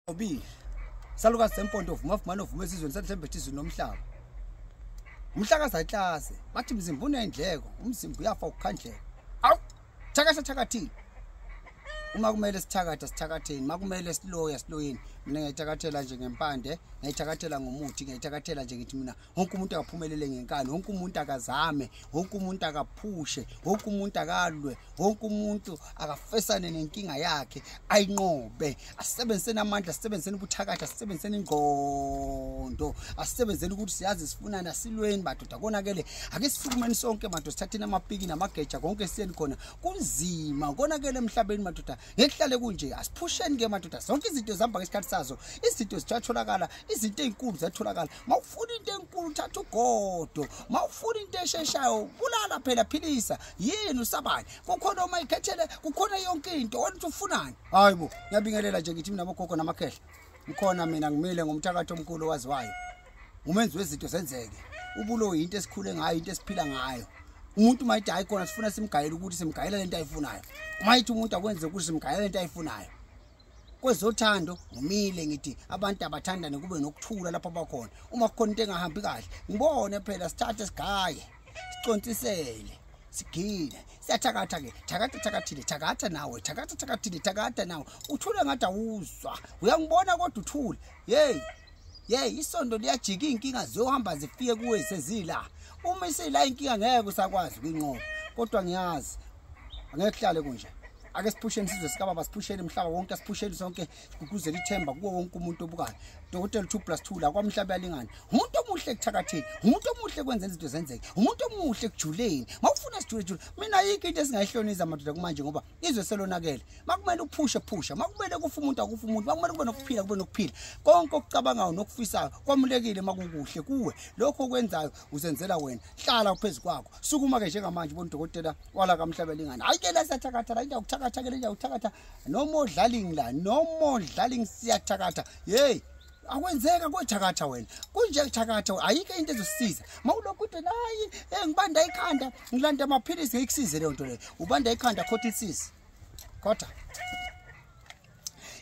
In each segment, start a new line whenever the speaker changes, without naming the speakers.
Obili. Salukazi sempondo vuma vuma novuma esizweni sathembe izulu nomhlaba. Umhlakaza iklase bathi umzimba unendleko, umzimba uyafa ukukhandleka. Awu, thakatha thakathini. Uma kumele sithakatha sithakatheni, makumele siloya siloyeni. Mina ngiyithakathela nje ngempande, ngiyithakathela ngomuthi, ngiyithakathela nje ngithi mina wonke umuntu akaphumelele ngenkani, wonke umuntu akazame, wonke umuntu akaphushe, wonke umuntu akalwe, wonke umuntu akafesane nenkinga yakhe ayinqobe. Asebenziseni amandla, asebenziseni ubuthakathi, asebenziseni ingqondo, asebenziseni ukuthi siyazi sifunana, silweni madoda konakele. Ake sisukumeni sonke madoda, sithatheni amapiki namageja konke siyeni khona. Kunzima konakele emhlabeni madoda, ngekuhlale kunje. Asiphusheni ke madoda, zonke izinto zihamba ngesikhathi sazo, izinto zithatholakala, izinto ezinkulu ziyatholakala. Mawufuna into enkulu thatha ugodo, mawufuna into esheshayo bulala phela, philisa. Yini usabani? Kukhona uma ikhethele, kukhona yonke into. Wena ufunani? Hayibo, ngiyabingelela nje ngithi mina bogogo namakhehla. Ngikhona mina, ngimile ngomthakathi omkhulu owaziwayo, umenzi wezinto zenzeke. Ubulo into esikhule ngayo, into esiphila ngayo. Umuntu mayithi hayi khona sifuna simgayele ukuthi simgayela lento ayifunayo. Uma ithi umuntu akwenze ukuthi simgayela lento ayifunayo. Kwezothando ngimile ngithi abantu abathandane kube nokuthula lapho abakhona. Uma kukhona into engahambi kahle, ngibone phela sithathe sigaye, sicontsisele, sigile. Siyathakatha ke, thakatha thakathile, thakatha nawe, thakatha thakathile, thakatha nawe. Uthule ngathi awuzwa, uyangibona kodwa uthule. Hey, hey, isondo liyajika, inkinga ziyohamba zifike kuwe sezila. Uma isila inkinga ngeke usakwazi ukuyinqoba. Kodwa ngiyazi angeke kuhlale kunje. Ake siphusheni sizwe sikababa, siphusheni umhlaba wonke, siphusheni sonke, sigqugquzele ithemba kuwo wonke umuntu obukayo. Dokotela 2 + 2 la kwamhlaba yalingana. Umuntu omuhle ekuthakatheni, umuntu omuhle kwenzeni izinto zenzeke, umuntu omuhle ekujuleni. Mawufuna sijule jule, mina ayikho into esingayihloniza madoda kumanje ngoba izwe selonakele. Makumele uphushe phusha, makumele kufa umuntu akufa umuntu, makumele kube nokuphila kube nokuphila. Konke okucabangayo nokufisayo kwamulekile makukuhle kuwe. Lokho okwenzayo uzenzela wena. Hlala phezulu kwakho. Sukuma ke njengamanje bona udokotela wala kamhlaba lingana. Hayi ke la siyathakatha la, indawo kuthakatha ke le indawo kuthakatha. No more dlaling la, no more dlaling, siyathakatha. Hey, akwenzeka kwethakatha wena. Kunje kuthakatha ayikho into ezosiza. Mawulokhu uthi hayi, ngibanda ikhanda, ngilanda amaphilisi ngikusize leyo nto leyo. Ubanda ikhanda khotha isisi. Khotha.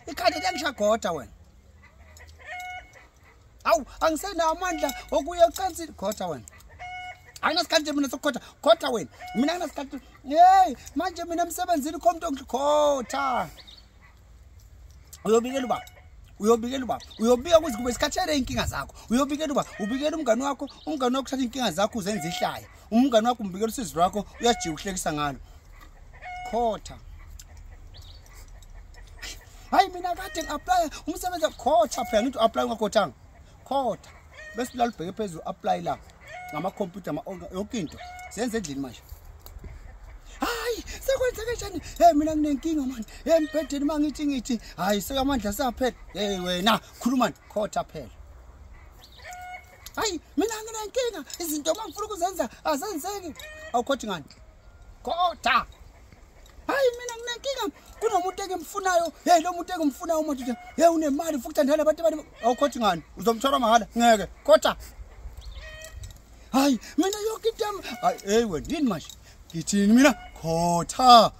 Ikhanda liyangishagotha wena. Awu, angisenawo amandla okuya ocansini, khotha wena. Anginasikhathi mina sokukhotha, khotha wena. Mina anginasikhathi. Hey, manje mina emsebenzini kho umuntu ongikhotha. Uyobikela ubaba. Uyobikela ubaba. Uyobika kuze kube isikhathele inkinga zakho. Uyobikela ubaba, ubikela umngani wakho, umngani wakho uthatha inkinga zakho uzenza ihlaya. Umngani wakho umbikela usizi lwakho, uyajika uhlekisa ngalo. Khotha. Hayi mina kade ngi-apply umsebenzi, khotha phela ngithi u-apply ungakhothanga. Khotha. Bese lala ubheke phezulu apply la ngamakhompyutha yonke into. Senze endlini manje. Hayi, sekwenzeke njani? Hey mina nginenkinga manje. Hey embhedeni mangithi ngithi, hayi sekamandla saphela. Hey wena, khuluma khotha phela. Hayi mina nginenkinga, izinto mangifuna ukuzenza azenzeki. Awukhothi ngani? Khotha. Hayi mina nginenkinga, kunomuntu engimfunayo. Hey lo muntu engimfunayo umuntu, hey unemali futhi uthandana abantu abani. Awukhothi ngani? Uzomthola mahala ngeke. Khotha. Hayi mina yonke into yami. Hayi hey wena yini manje? Ngithini mina? Khotha.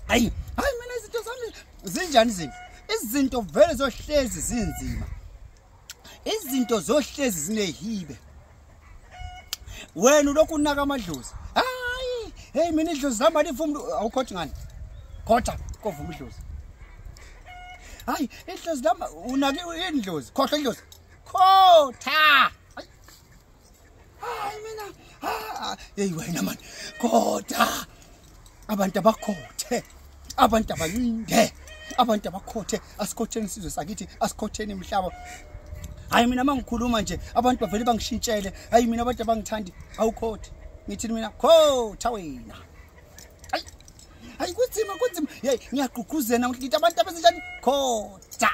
Hayi, hayi mina izinto zami zinjani izinto? Izinto vele zohlezi zinzima. Izinto zohlezi zinehibe. Wena ulokhu unaka amadlozi. Hayi, hey mina idlozi lami alivumi. Awukhothi ngani? Khotha, kovuma idlozi. Hayi, idlozi lami unake indlozi. Khohlwa idlozi. Khotha. Hayi mina, hey wena man, khotha. Abantu abakhothe, abantu abancinde, abantu abakhothe. Asikhotheni sizwe sakithi, asikhotheni imhlaba. Hayi mina mangikhuluma nje abantu bavele bangishintshele. Hayi mina abantu abangithandi. Awukhothe. Ngithi mina khotha wena. Hayi, hayi kunzima kunzima. Hey ngiyagqugquzela ngithi abantu abasenjani? Khotha.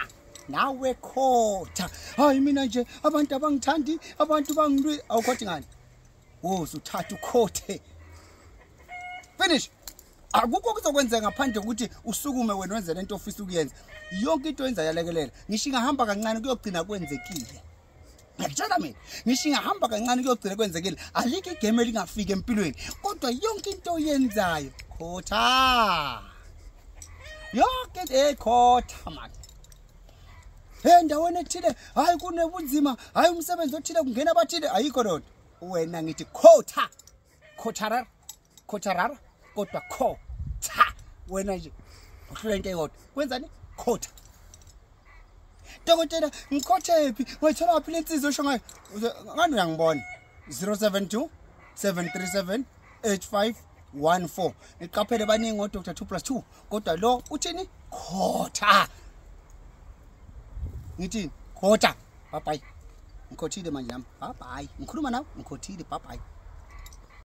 Nawe khotha. Hayi mina nje abantu abangithandi, abantu bangilwi. Awukhothi ngani? Woza uthatha ukhothe. Finish. Akukho kuzokwenzeka ngaphandle ukuthi usukume wena wenze lento ofisa ukuyenza. Yonke into oyenza yalekelela. Ngisho ingahamba kancane kuyogcina kwenzekile. Ngiyakutshela mina, ngisho ingahamba kancane kuyogcina kwenzekile. Alikho igame elingafika empilweni, kodwa yonke into oyenzayo khotha. Yonke khotha man. Endaweni ethile hayi kunebunzima, hayi umsebenzi othile kungena abathile, ayikho lonto. Wena ngithi khotha khotharara khotharara, kodwa khotha wena nje uhlula into eyodwa. Kwenzani? Khotha. Dokotela, ngikhothe phi? Wayithola phi lensizwa osho ngayo? Ngani uyangibona? 072 737 8514. Niqaphele baningi o Dr 2 + 2, kodwa lo uthini? Khotha. Ngithini? Khotha. Bye bye. Ngikhothile manje nami. Bye bye. Ngikhuluma nawe, ngikhothile. Bye bye.